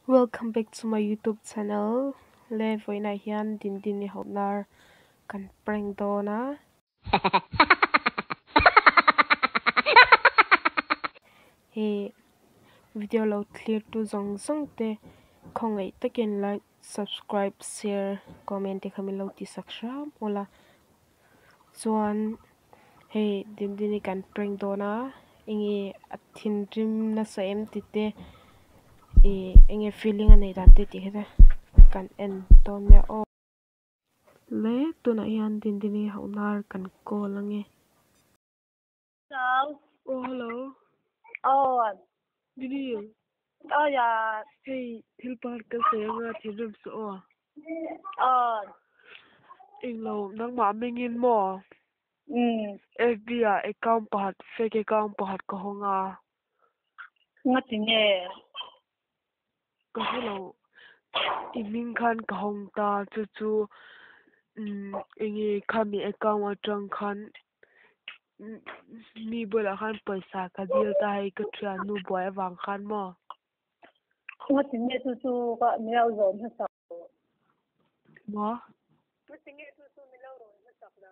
Welcome back to my YouTube channel le vawiinah hian Dindini Hohnar kan prank dawn a. Hei video lo thlir tu zawng zawng te khawngaih takin like subscribe share comment te kha min lo ti sak hram ula chuan hei Dindini kan prank dawn a enge a thinrim nasa em ti te ih enge feeling a neih dan te tih kha te kan en dawn nia aw. Le tunah hian Dindini Hohnar kan call ange. Hello. Oh hello. Oh. Dini. Oh ya. Hei thil pakhat ka sawi anga thinrim suh aw. Oh. Englo nangmah mengin maw? Um. FB ah account pakhat fake account pakhat ka hawng a. Nga ti nge? Ka hrelo i hming khan ka hawng ta chu chu umm enge khami account atang khan mi bulah khan pawisa ka dil ta hei ka thiannu buai avang khan maw? Nga ti nge chu chu ka mi lo zawm hmasak lo. Maw? Nga ti nge chu chu mi lo rawn hmasak lo.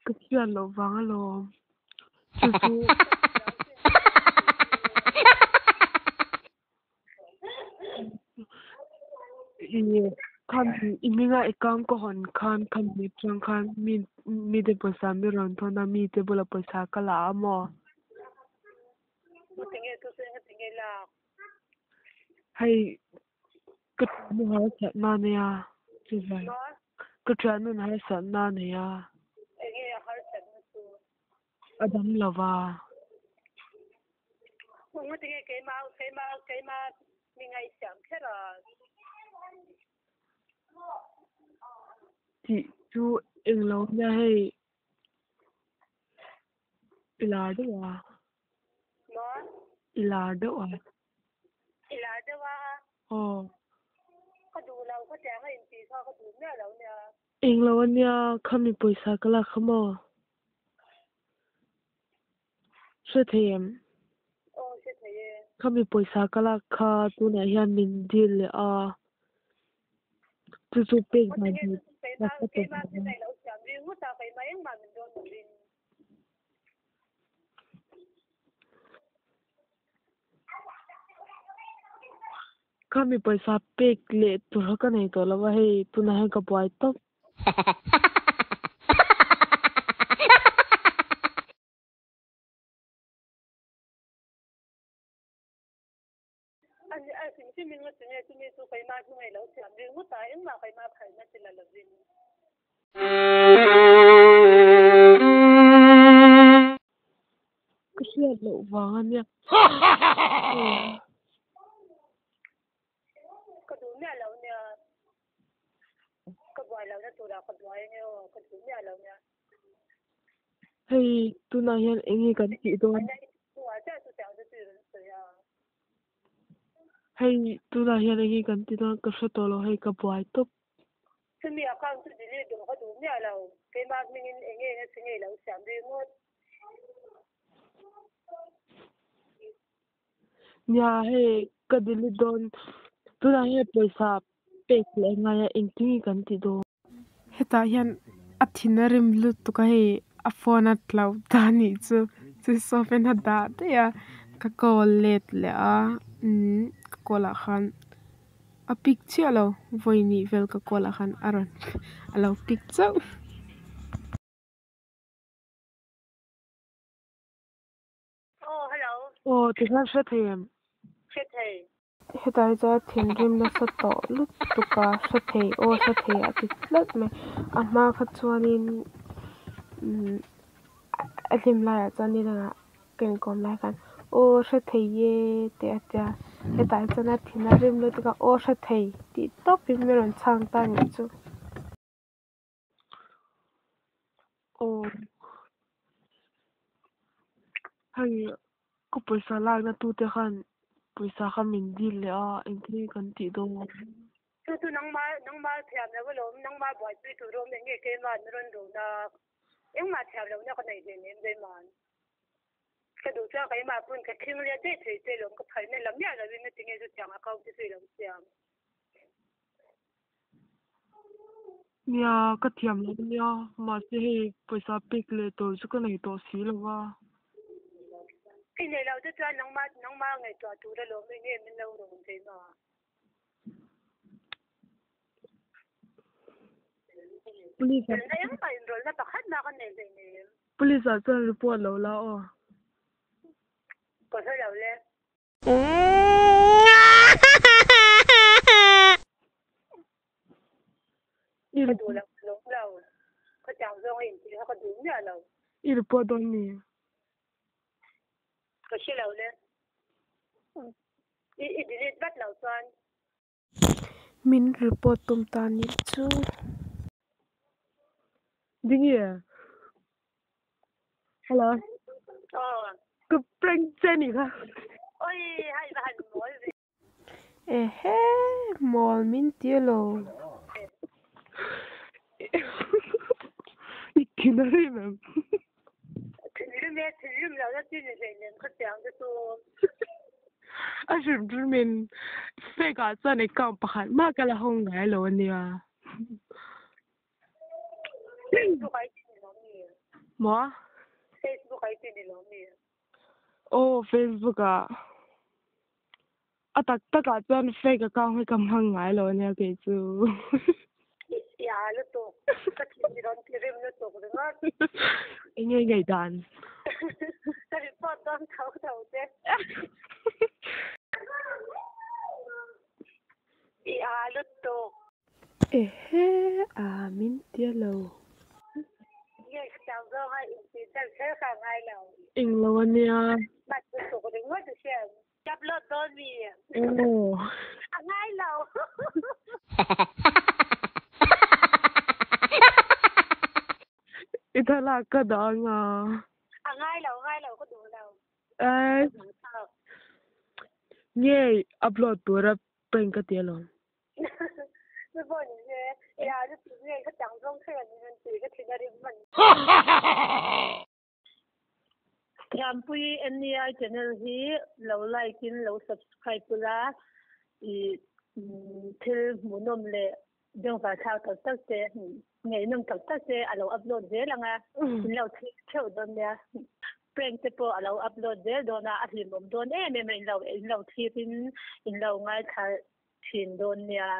Ka hriat loh vang alawm chu chu. Khami i hminga account ka hawn khan khami atang khan mi mite pawisa mi rawn thawn a mite bula pawisa ka la a maw? Hei ka thiannu harsatna a nei a chuvang ka thiannu harsatna a nei a. A dam lo va. Tih chu englo nia hei i lar deuh a. I lar deuh a. Aw. Englo ania khami pawisa ka lak kha maw? Hre thei em? Khami pawisa ka lak kha tunah hian min dil leh a, chu chu pek dan tur ka hre tawh lo va. Khami pawisa pek leh tur kha ka nei tawh lo va, hei tunah hian ka buai tawp. Ka hriat loh vang a nia. Ka duh miah lo nia. Ka buai lohna turah ka buai ange aw, ka duh miah lo nia. Hei tunah hian eng nge kan tih dawn? Hei tunah hian eng nge kan tih dawn ka hre tawh lo hei ka buai tawp. Chumi account chu delete duh ka duh miah lo, keimah hmingin eng nge nge chi nge lo siam ringawt. Nia hei ka delete dawn tunah hian pawisa pek leh a ngai a engtin nge kan tih dawn. Hetah hian a thin a rim lutuk a hei a phone a tlauh ta a nih chu chu sawmin a dah daih a ka call let leh a umm ka call ah khan a pick chiah lo vawi hnih vel ka call ah khan a rawn a lo pick chauh. Aw hello. Aw tikhan hre thei em? Hre thei. Hetah hi chuan thinrim nasa tawh lutuk a hre thei aw hre thei a ti tlat mai. A hma kha chuanin umm a hlim laiah chuan ni dangah ka inkawm lai khan aw hre thei e te a tia. Hetah hi chuan a thin a rim lutuk a aw hre thei tih tawpin min rawn chhang ta a nih chu. Aw hei ka pawisa lakna tute khan pawisa kha min dil leh a engtin nge kan tih dawn. Chu chu nangma nangma thiam lo alawm nangma buaipui tur awm eng nge keimah an rawn run a engmah thiam lohna ka nei hleinem keimah. Ka duh chuan keimah pawn ka thing let daih thei che lawm ka phalna la miah lovin a tinge chutiang account te chu i lo siam. Nia, ka thiam lo ania, mahse hei pawisa pek leh tur chu ka nei tawh si lo va. I nei lo te chuan nangmah nangmah ngaihtuah tur alawm eng nge min lo rawn keimah. Police ah Felna engmah inrawlhna pakhat mah ka nei hlei nem. Police ah chuan report lo la aw. Ka hre lo le. I Ka duh lo ka lawm lo. Ka tiang zawng a intih kha ka duh miah lo. I report dawn mi? Ka hre lo le. I i delete vat lo chuan. Min report tum ta nih chu. Dingi e. Hello. Aw. Ka prank che nih kha. Oi hai va han mawl ve. Ehe mawl min ti elo. I thin a rim em? Thinrim e, thinrim lo na chin hleinem kha chiang te chu. A hrim hrimin fake ah chuan account pakhat mah ka la hawng ngai lo ania. Facebook ai ti ni lo mi? Maw? Facebook ai ti ni lo mi? Aw Facebook ah. A tak tak ah chuan fake account hi ka hmang ngai lo ania kei chu. I a lutuk. Ka thin i rawn ti rim lutuk ringawt. Enge ngaihdan? Ka report dawn tho tho che. I a lutuk. Ehe a min tia lo. Nge chau zawnga intih tel kher kha ngai lo. Eng lo ania. Hman lutuk ringawt a hriat. Upload dawn mi? Aw. A ngai lo. I thlalak ka dah anga. A ngai lo ngai lo ka duh lo. Eh. Nge upload tura prank ka ti alawm. Chu pawh ni se, ya chu tih nge ka chang zawng kher an in an tih ka thin a rim hman. Thiampui NEI channel hi lo like in lo subscribe ula i thil hmuhnawm leh bengvar thlak tak tak te ngaihnawm tak tak te a lo upload zel ang a in lo thlir theuh dawn nia prank te pawh a lo upload zel dawn a a hlimawm dawn em em a in lo in lo thlir in in lo ngaithla thin dawn nia.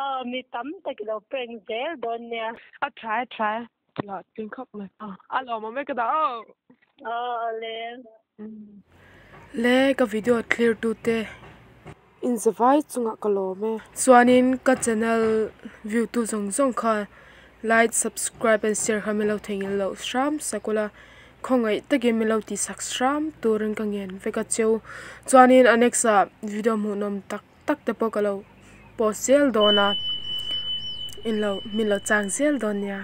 Aw mi tam tak i lo prank zel dawn nia. A tha a tha lah tling khawp mai. A lawmawm e ka dah aw. Aw awle. Le ka video thlir tu te in zavai chungah ka lawm e. Chuanin ka channel view tu zawng zawng kha like subscribe and share kha min lo theihnghilh loh hram sak ula khawngaih takin min lo tih sak hram turin ka ngen vek a cheu. Chuanin a next ah video hmuhnawm tak tak te pawh ka lo post zel dawn a in lo min lo chang zel dawn nia.